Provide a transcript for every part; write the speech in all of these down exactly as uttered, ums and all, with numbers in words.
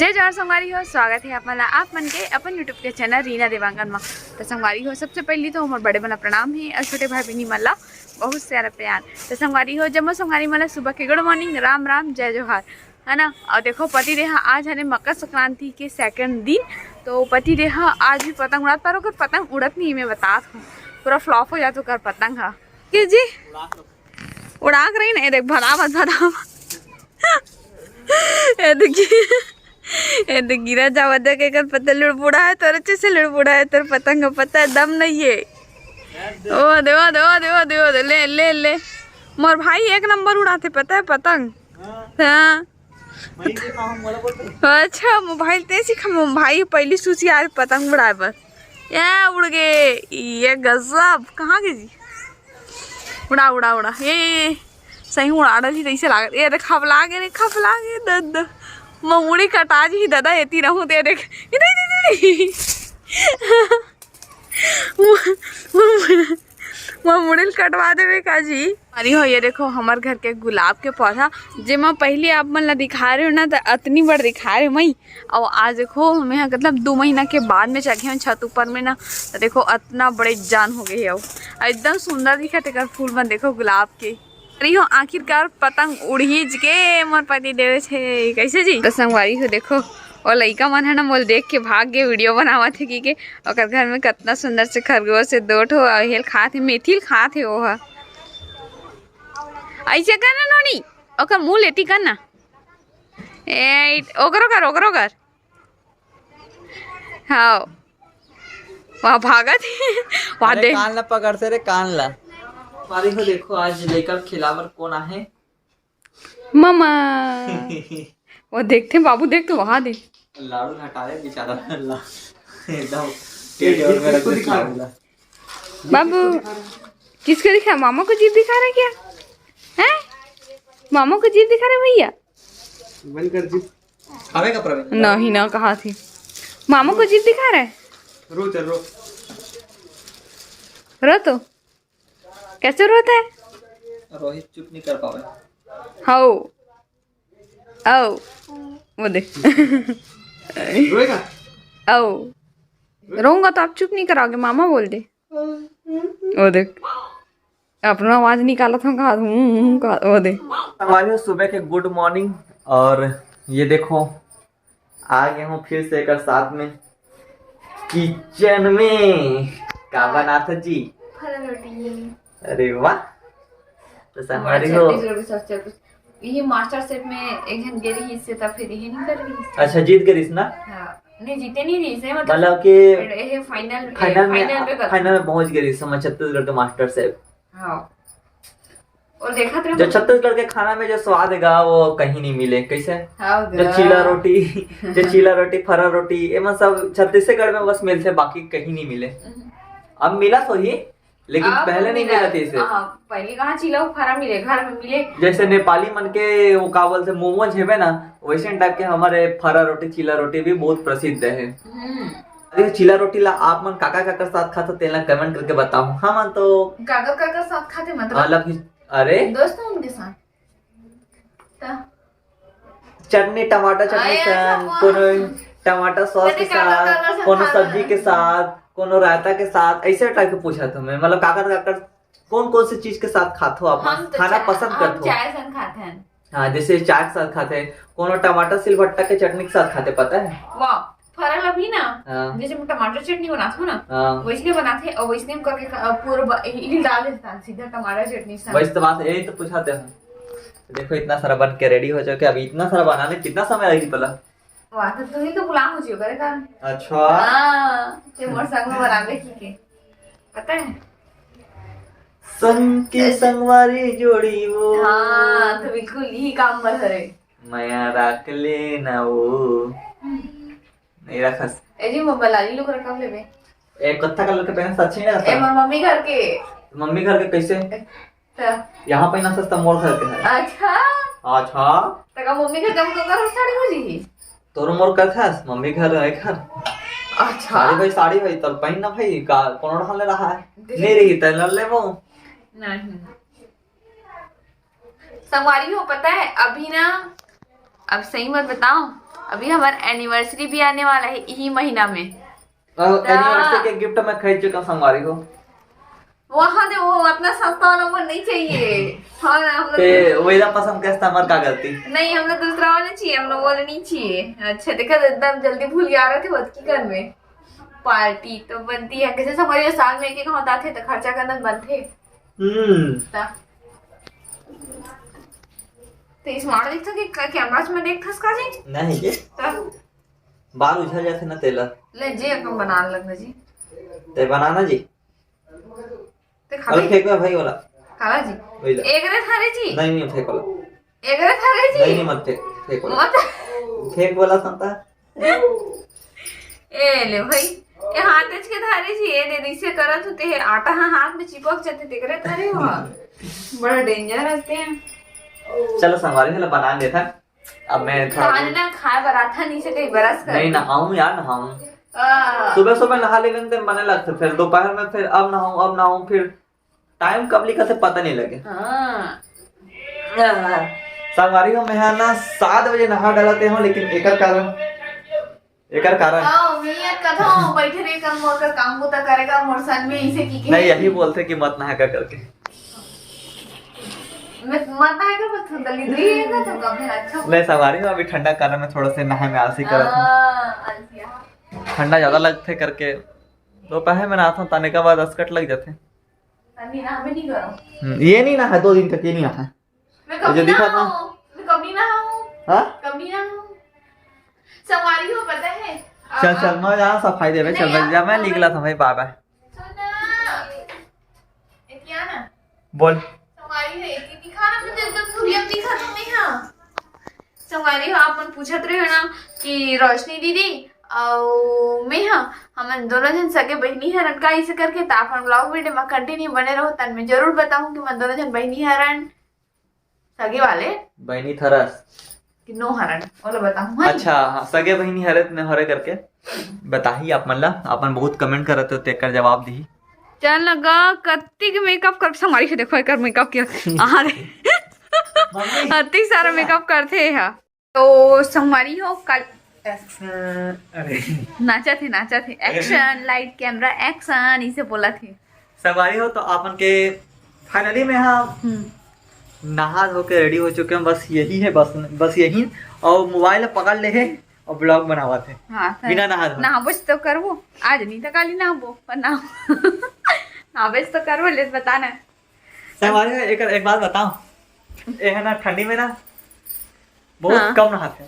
जय जोहार संगवारी हो, स्वागत हे आप मन ला, आप मन के अपन YouTube के चैनल रीना देवांगन मा। तो संगवारी हो, सबसे पहली तो हमर बड़े मन ला प्रणाम हे और छोटे भाई बहिनी मन ला बहुत सारा प्यार। तो संगवारी हो, जम्मो संगवारी मन ला सुबह के गुड मॉर्निंग, राम राम, जय जोहार, है ना। और देखो, पति देव ह आज हरे मकर संक्रांति के सेकंड दिन, तो पति देव ह आज भी पतंग उड़ात, पर ओकर पतंग उड़त नहीं, मैं बतात हूँ, पूरा फ्लॉप हो जात ओकर पतंग ह। के जी? उड़ाक रही ना, ये देख, भदावत, भदावत। ये देखिए, ये देख, गिरा जावत, देख, एकर पता लुड़बुड़ा है, तोर अच्छे से लुड़बुड़ा है, तोर पतंग का पता है, दम नहीं है। ओ दे, ओ दे, ओ दे, ओ दे, ओ दे, ले, ले, ले। मोर भाई एक नंबर उड़ाते, पता है, पतंग। हाँ। अच्छा, मोबाइल ते सिखा, मोर भाई पहली सूची आए पतंग उड़ाए बर। या उड़ गए, ये गजब, कहाँ गए जी? उड़ा, उड़ा, उड़ा, ये, ये, ये। सही उड़ा डाली, जैसे लाग, ये देख, खपला गे रे, खपला गे, दद, दद। ममुड़ी कटा जी, दादा, एती रहूं, ते देख, इधर, इधर, इधर। मोर, मोर, मोर मुड़ी ल कटवा देवे का जी? अरे हो, ये देखो, हमर घर के गुलाब के पौधा, जेमा पहली आप मन ला दिखा रहे हो ना, त अतनी बड़ दिखा रहे हो मई। और आज देखो, मैं, मतलब, दो महीना के बाद में चढ़े हूँ छत ऊपर में ना, तो देखो, अतना बड़े जान हो गए है। और एकदम सुंदर दिखत एकर फूल मन, देखो, गुलाब के। अरे हो, आखिरकार पतंग उड़ीच गे, मोर पति देव छे। कैसे जी? तो संगवारी हो, देखो, और लइका मन है ना, मोल देख के भाग गए, वीडियो बनावत है कि के, ओकर घर में कितना सुंदर से खरगोश है, दो ठो, और हेल खात है, मेथी ल खात है वो ह। ऐसे कर ना नोनी, ओकर मुंह लेती कर ना। ए, ओकरो कर, ओकरो कर। हाँ। वहाँ भागत है। वहाँ अरे देख। कान ला पकड़ते रे, कान ला। संगवारी हो, देखो, आज लइका खिलावर कौन आहे? ममा। वो देखते बाबू, देख तो वहाँ दे। लाडू हटा दे बेचारा। ला। एकदम टेढ़ी और मेरा कुछ दिखा। बाबू, किसको दिखा? मामा को जीभ दिखा रहा है क्या? हैं? मामा को जीभ दिखा रहे भैया? बंद कर जीभ। खावे का प्रवीण? नहीं ना, कहा थी। मामा को जीभ दिखा रहे? रो चल, रो। रो तो। कैसे रोता है? रोहित चुप नहीं कर पावे। हाउ। आओ। वो दे। रोएगा? आओ। रोऊंगा तो आप चुप नहीं कराओगे, मामा बोल दे। वो देख, अपना आवाज निकालत हूँ, कहा, हूँ, हूँ, कहा, वो दे। संगवारी हो, सुबह के गुड मॉर्निंग। और ये देखो, आ गया हूँ फिर से एक साथ में किचन में। का बनात है जी? फरा रोटी। अरे वाह। तो संगवारी हो, छत्तीसगढ़ के सबसे, ये मास्टर शेफ में एक जन गे रही, इससे तब फिर ये नहीं कर रही। अच्छा, जीत गई ना? हाँ, नहीं, जीते नहीं रही से, मतलब, मतलब कि ये फाइनल, फाइनल में, फाइनल पे कर फाइनल में पहुंच गई, समझ, छत्तीसगढ़ के मास्टर शेफ। हाँ। और देखा तेरे जो को छत्तीसगढ़ के खाना में जो स्वाद हैगा, वो कहीं नहीं मिले। कैसे? हाँ, जो गा। चीला रोटी, जो चीला रोटी, फरा रोटी, ये मतलब छत्तीसगढ़ में बस मिलते, बाकी कहीं नहीं मिले। हम्म। अब मिला तो ही, लेकिन अब पहले नहीं मिला। मिला था इसे। हाँ, पहले कहाँ चीला फरा मिले, घर में मिले। जैसे नेपाली मन के वो का बोलते, मोमोज हेबे ना, वैसे टाइप के हमारे फरा रोटी, चीला रोटी भी बहुत प्रसिद्ध है। हम्म। अरे, चीला रोटी ला आप मन काकर काकर साथ खाथो, तेला कमेंट करके बताओ। हमन तो काकर काकर साथ खाथे, मतलब? अलग ही। अरे, दोस्त मन के साथ। त चटनी, टमाटर चटनी अरे, संग, अच्छा, कोनो टमाटर सॉस कते के काकर साथ, काकर साथ कोनो खाथो? सब्जी के साथ, कोनो रायता के साथ, ऐसे टाइप के पूछा था मैं। मतलब, काकर काकर कौन कौन से चीज के साथ खाथो आप? हम तो खाना चाय, पसंद हम करथो? चाय संग खाथे हन। हाँ, जैसे चाय के साथ खाथे, कोनो टमाटर सिलभट्टा के चटनी के साथ खाथे, पता है? वाह, फरल अभी ना, हाँ। जैसे हम टमाटर चटनी बनाथो ना, हाँ। वैसने बनाथे और वैसने हम करके खा-, पूरा ब-, हिल डाल देथे सीधा टमाटर चटनी के साथ। वैसे तो बात है, यही तो पूछाते हैं। देखो, इतना सारा बन के रेडी हो चुके, अभी इतना सारा बनाने कितना समय लगेगी भला? वाह, तो तू ही तो गुलाम हो जियो करे कारण। अच्छा। हाँ, ते मोर संग में बनावे की के। पता है? संग के ऐसे संगवारी जोड़ी वो। हाँ, तो बिल्कुल यही काम पर हरे। मया राख लेना वो। नहीं रखस। ए जी, मोर बलाली लोग रकम लेबे। ए, कत्था कलर के पहन सच ही ना ए, रहता। मोर मम्मी घर के। मम्मी घर के कैसे? त यहाँ पे ना सस्ता मोर घर के है। अच्छा। अच्छा। त का मम्मी घर जम तो कर साड़ी हो जी? तोर मोर कर खास, मम्मी घर है घर। अच्छा। साड़ी भाई, साड़ी भाई, तोर पहन ना भाई, का कोनो ढाले रहा है? दे। नहीं रही, तैं लड़ लेबो। नहीं। संगवारी हो, पता है, अभी ना अब सही मत बताओ, अभी हमारा एनिवर्सरी भी आने वाला है यही महीना में। और एनिवर्सरी के गिफ्ट में खरीद चुका संगवारी हो। वहाँ दे, वो अपना सस्ता वाला वो नहीं चाहिए। हाँ, हम लोग ते वही पसंद कैसा हमार का गलती। नहीं, हम लोग दूसरा वाला चाहिए, हम लोग वाला नहीं चाहिए। अच्छा, देखा, एकदम जल्दी भूल गया रहे थे, वो की कर में पार्टी तो बनती है। कैसे संगवारी हो, साल में एक एक होता थे तो खर्चा करना बनते। हम्म। ता। तो स्मार्ट दिखता कि कैमरा में देख खसका जी। नहीं ये ता। बाल उझल जाते ना तेला। ले जी, अपन बनाने लगना जी। ते बनाना जी। ते खा अरे ले। फेंक में भाई वाला। खाला जी। वही ला। एक रे थारे जी। नहीं नहीं फेंक वाला। एक रे थारे नहीं जी। नहीं मत फेंक फेंक वाला। मत। फेंक वाला संता। ए ले भाई, ये हाथ के धारे जी, ये दे इसे करत होते हैं, आटा हा हाथ में चिपक जाते, देख रहे थारे हो। बड़ा डेंजर रहते हैं। चलो संगवारी ने बना लेता। अब मैं थोड़ा कहानी ना खाए बरात है, नीचे कहीं बरस कर। नहीं नहाऊं यार नहाऊं। आ, सुबह सुबह नहा लेने से मने लगते फिर दोपहर में फिर अब नहाऊं अब नहाऊं फिर टाइम कब निकलते पता नहीं लगे। हाँ। संगवारी हो मैं ना सात बजे नहा डालते हो लेकिन एकर कारण एकर कारण आओ, मैं ये कथा बैठे रहे कर मोर का काम बुता करेगा मोर सन में इसे की के नहीं यही बोलते कि मत नहा कर करके। मैं मत आएगा, बस तो दलिद्री है ना तो कम है। अच्छा। नहीं संगवारी हो अभी ठंडा कारण में थोड़ा से नहाए में आलसी करत हूँ। हाँ, आलसिया। ठंडा ज्यादा लगते करके दोपहर में नहाता हूँ ताने का बाद असकट लग जाते। तनी ना हमें नहीं करो। हम्म, ये नहीं नहा दो दिन तक ये नहीं नहा। मैं मुझे कभी ना दिखा था। हूँ, मैं कभी ना हूँ, हाँ कभी ना हूँ। संगवारी हो पता है? आ, चल आ, चल मैं यहाँ सफाई देवे चल नहीं, बस जा मैं आप- निकला था भाई बाय बाय। सुन ना। इतिया ना। बोल। संगवारी है, इतनी दिखा ना मुझे एकदम सूर्य दिखा तुमने यहाँ। संगवारी हो, आप मन पूछत रहे हो ना कि रोशनी दीदी और मैं हा, हमन दोनों जन सगे बहिनी हरन का इसे करके, त अपन ब्लॉग वीडियो में कंटिन्यू बने रहो, तन मैं जरूर बताऊं कि मन दोनों जन बहिनी हरन सगे वाले बहनी थरस। कि नो हरन, ओला बताऊं, हाँ? अच्छा हाँ, सगे बहनी हरे ने हरे करके बताही आप मन ला अपन बहुत कमेंट करत हो तेकर जवाब दी। चल ना गा, कत्ती के मेकअप कर संगवारी से देखो एकर मेकअप किया। अरे अति सारा मेकअप करथे हा। तो संगवारी हो कल अरे नाचा थे नाचा थे, एक्शन लाइट कैमरा एक्शन इसे बोला थे। संगवारी हो तो आपन के फाइनली में हाँ हम्म। नहा धो के रेडी हो चुके हैं। बस यही है बस बस यही। और मोबाइल पकड़ ले है और ब्लॉग बनावा थे। हाँ सर। बिना नहा धो। नहाबोच तो करबो, आज नहीं तो काली नहाबो पर ना। नहाबोच तो करबो, ले बताना। संगवारी हो एक, एक बात बताओ, ये है ना ठंडी में ना बहुत हाँ। कम नहाते।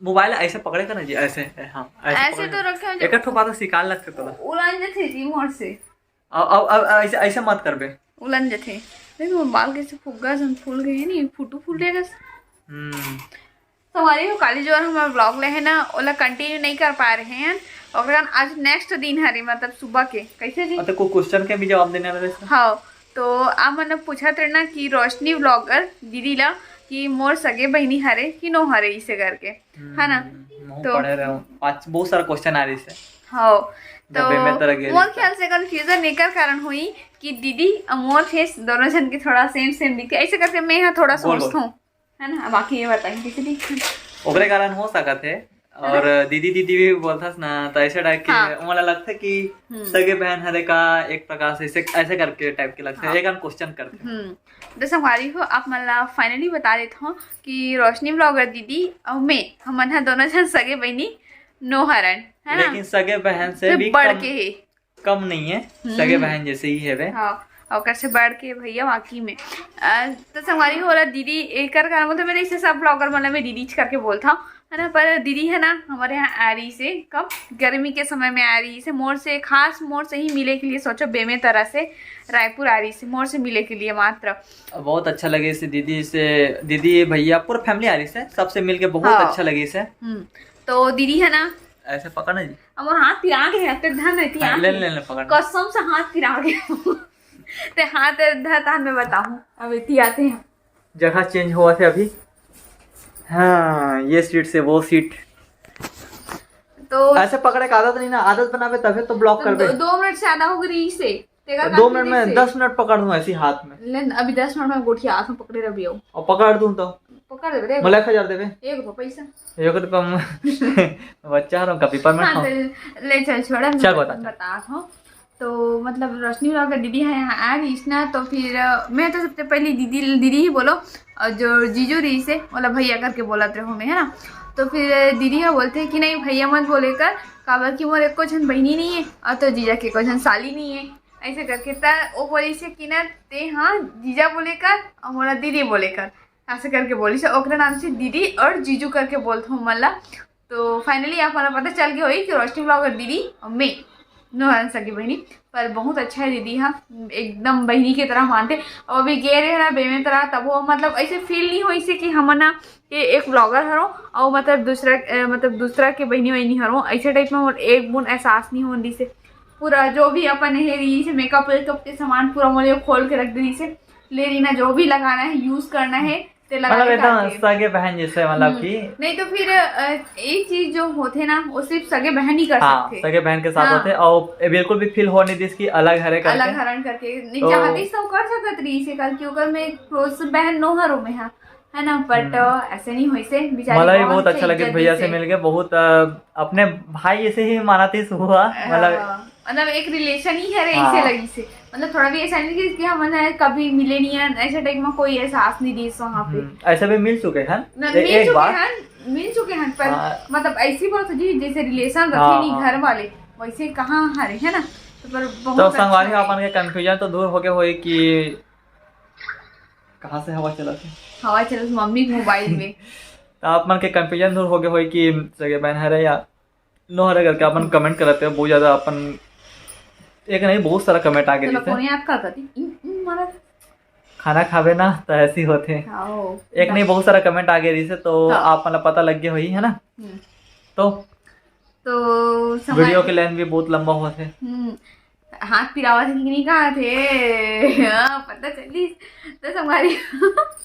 मोबाइल ऐसे पकड़े का ना जी, ऐसे हाँ ऐसे ऐसे पकड़े तो का। रखे हो जो एक ठो बात सिखान लगते तोला। उलन जथे जी मोर से। अब अब अब ऐसे ऐसे मत करबे। उलन जथे। देखो बाल कैसे फुग्गा सन फूल गए नहीं, फुटू फूल गए। हम्म। संगवारी हो काली जो हमारा ब्लॉग ले है ना, ओला कंटिन्यू नहीं कर पा रहे हैं। ओकरे कारण आज नेक्स्ट दिन हरे, मतलब सुबह के। कैसे जी? मतलब कोई क्वेश्चन के भी जवाब देने वाले थे। हाँ, तो आप मन पूछत रहे ना कि रोशनी ब्लॉगर दीदी ला कि मोर सगे बहिनी हरे कि नो हरे इसे करके, है ना? हम्म, तो- पढ़े रहे हो। आज बहुत सारा क्वेश्चन आ रही है। हाँ, जब मैं तरह तो गए मोर रहे। ख्याल से कंफ्यूजन एकर कारण हुई कि दीदी अउ मोर फेस दोनों जन के थोड़ा सेम सेम दिखते, ऐसे करके मैं यहाँ थोड़ा बोल, बोल। सोचता हूँ, है ना? बाकी ये बताएंगे कि दिखते। ओकरे कारण हो सकत है। और दीदी दीदी भी बोलथस ना तो ऐसे टाइप के हाँ। ओमन ला लगथे कि हम्म। सगे बहन हरे का एक प्रकार से ऐसे ऐसे करके टाइप के लगथे। हाँ। एक क्वेश्चन करथे। हम्म। तो संगवारी हो, आप मन ला फाइनली बता देत हूँ कि रोशनी ब्लॉगर दीदी और मैं, हमन ह दोनों जन सगे बहिनी नो हरन, है ना? लेकिन सगे बहन से से भी बढ़ कम, के है। कम नहीं है। हम्म। सगे बहन जैसे ही है वे। हाँ, और ओकर से बढ़ के भैया वाकई में। अ, तो संगवारी हो रहा दीदी एकर कारण बोलते, मेरे इसे सब ब्लॉगर मन ला मैं दीदी करके बोलता हूँ, है ना? पर दीदी है ना हमारे यहाँ आ रही से कब गर्मी के समय में आ रही से, मोर से खास मोर से ही मिले के लिए सोचो बेमे तरह से रायपुर आ रही से मोर से मिले के लिए मात्र। बहुत अच्छा लगे इसे दीदी से, दीदी भैया पूरा फैमिली आ रही से, सबसे मिलके बहुत हाँ। अच्छा लगे इसे। हम्म, तो दीदी है ना, ऐसे पकड़ना जी। अब वो हाथ पिरा गए, तेरे धन है, हाँ, ले ले ले पकड़। कसम से हाथ पिरा गए। ते हाथ धर तान मैं बताऊं, अब इतनी आते हैं। जगह चेंज हुआ थे अभी। हाँ, ये सीट से वो सीट। तो ऐसे पकड़े का आदत नहीं ना, आदत बनावे तभी तो ब्लॉक कर दे। दो, दो मिनट से आधा हो गई से। तेरा दो मिनट में दस मिनट पकड़ दूं ऐसी हाथ में। ले, अभी दस मिनट में गोठिया हाथ में पकड़े रह भी हो। और पकड़ दूं तो पकड़ देबे रे। मोला एक हजार देबे। एक रुपया पैसा। एक रुपया म-, बच्चा हर का पेपर में हाँ, खाऊं। तो ले चल, छोड़ा, चल, बता। बता हो। तो मतलब, रोशनी vlogger दीदी है यहाँ आ रही ना, तो फिर अ, मैं तो सबसे पहले दीदी, दीदी ही बोलो, और जो जीजू रही से, मतलब, भैया करके बोलत रहो मैं, है ना। तो फिर दीदी है बोलते हैं कि नहीं, भैया मत बोले कर, काबर कि मोर एको झन बहिनी नहीं है, और तो जीजा के एको झन साली नहीं है, ऐसे करके। त वो बोली से कि ना, ते हाँ जीजा बोले कर और मोला दीदी बोले कर, ऐसे करके बोली से। ओकरे नाम से दीदी और जीजू करके बोलत हूँ मन ला। तो finally आप मन ला पता चल गया होई कि रोशनी vlogger दीदी और मैं नोहरन सगी बहिनी। पर बहुत अच्छा है दीदी, हाँ, एकदम बहिनी की तरह मानते। और अभी गे रहे ना बेमे तरह, तब वो मतलब ऐसे फील नहीं होई से कि हम ना ये एक vlogger हरो और मतलब दूसरा अ, मतलब दूसरा के बहिनी वहिनी हरो, ऐसे टाइप में मोर एक बुन एहसास नहीं होन दिसे। पूरा जो भी अपन हे रही से मेकअप वेकअप के सामान पूरा मोले खोल के रख दे दिसे। ले रही ना, जो भी लगाना है, यूज करना है, ते लगा मतलब के एकदम जाते। सगे बहन जैसे, मतलब हम्म। कि नहीं तो फिर अ, एक चीज जो होते ना, वो सिर्फ सगे बहन ही कर हाँ, सकते। सगे बहन के साथ हाँ। होते, और ये बिल्कुल भी फील होने दिस कि अलग हरे करके। अलग हरन करके नहीं तो चाहती तो कर सकत रही से, कल क्योंकि मैं क्लोज बहन नोहरो में हाँ, है ना। बट हम्म। ऐसे नहीं होई से, बेचारी मला भी बहुत अच्छा इज्जत लगे भैया दी से मिलके, बहुत अ, अपने भाई जैसे ही मानतीस हुआ, मतलब हाँ, मतलब एक रिलेशन ही है रे, हाँ। ऐसे लगी से। मतलब थोड़ा भी ऐसा नहीं कि, कि हम ना कभी मिले नहीं है, ऐसे टाइप में कोई एहसास नहीं दी से वहाँ पे। हम्म, ऐसे भी मिल चुके हैं न- ए- मिल एक चुके बार। हैं, मिल चुके हैं, पर हाँ। मतलब ऐसी बात जी जैसे रिलेशन रखे हाँ, नहीं हाँ। घर वाले, वैसे कहाँ हरे, है ना। तो पर बहुत तो अच्छा संगवारी है। अपन के कंफ्यूजन तो दूर हो गए होई कि कहाँ से हवा चला थे। हवा चलत मम्मी के मोबाइल में। तो आप मन के कंफ्यूजन दूर हो गए होई कि सगे बहन हरे या नो हरे करके अपन कमेंट करते हो। बहुत ज्यादा अपन एक नहीं, बहुत सारा कमेंट आगे चलो रहिसे। कोने याद कर करती इन, इन मारा। खाना खावे ना तो ऐसी होते। खाओ। एक नहीं, बहुत सारा कमेंट आगे रहिसे, तो हाँ। आप मतलब पता लग गए होई, है ना। हम्म। तो तो संगवारी- वीडियो के लेंथ भी बहुत लंबा होते। हम्म, हाथ पिरावत है कि नहीं कहा थे? हाँ, पता चली। तो संगवारी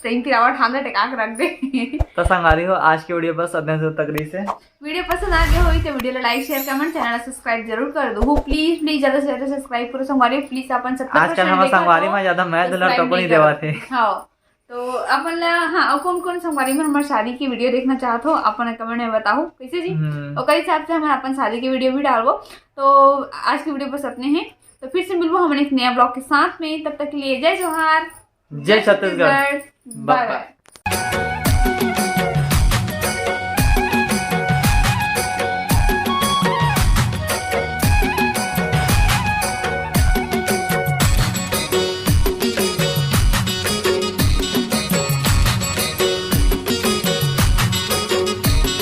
सही पिरावट हाथ में टिका के रख दे। तो संगवारी हो, आज की वीडियो बस अतने दूर तक रहिसे। वीडियो पसंद आ गया होई तो वीडियो ला लाइक, शेयर, कमेंट, चैनल ला सब्सक्राइब जरूर कर दो। प्लीज प्लीज ज्यादा से ज्यादा सब्सक्राइब करो संगवारी। प्लीज अपन सत्तर आजकल हमारे संगवारी में ज्यादा मैं दुल्हन subscribe टोको नहीं नहीं देवा करते। थे। हाँ, तो अपन ला, हाँ, और कौन कौन संगवारी में हमारे शादी की वीडियो देखना चाहते हो, अपन कमेंट में बताओ, कैसे जी। हम्म। ओकर हिसाब से हम अपन शादी की वीडियो भी डालबो। तो आज की वीडियो बस अतने ही। तो फिर से मिलबो हम एक नया ब्लॉग के साथ में। तब तक के लिए जय जोहार, जय छत्तीसगढ़। बाय बाय।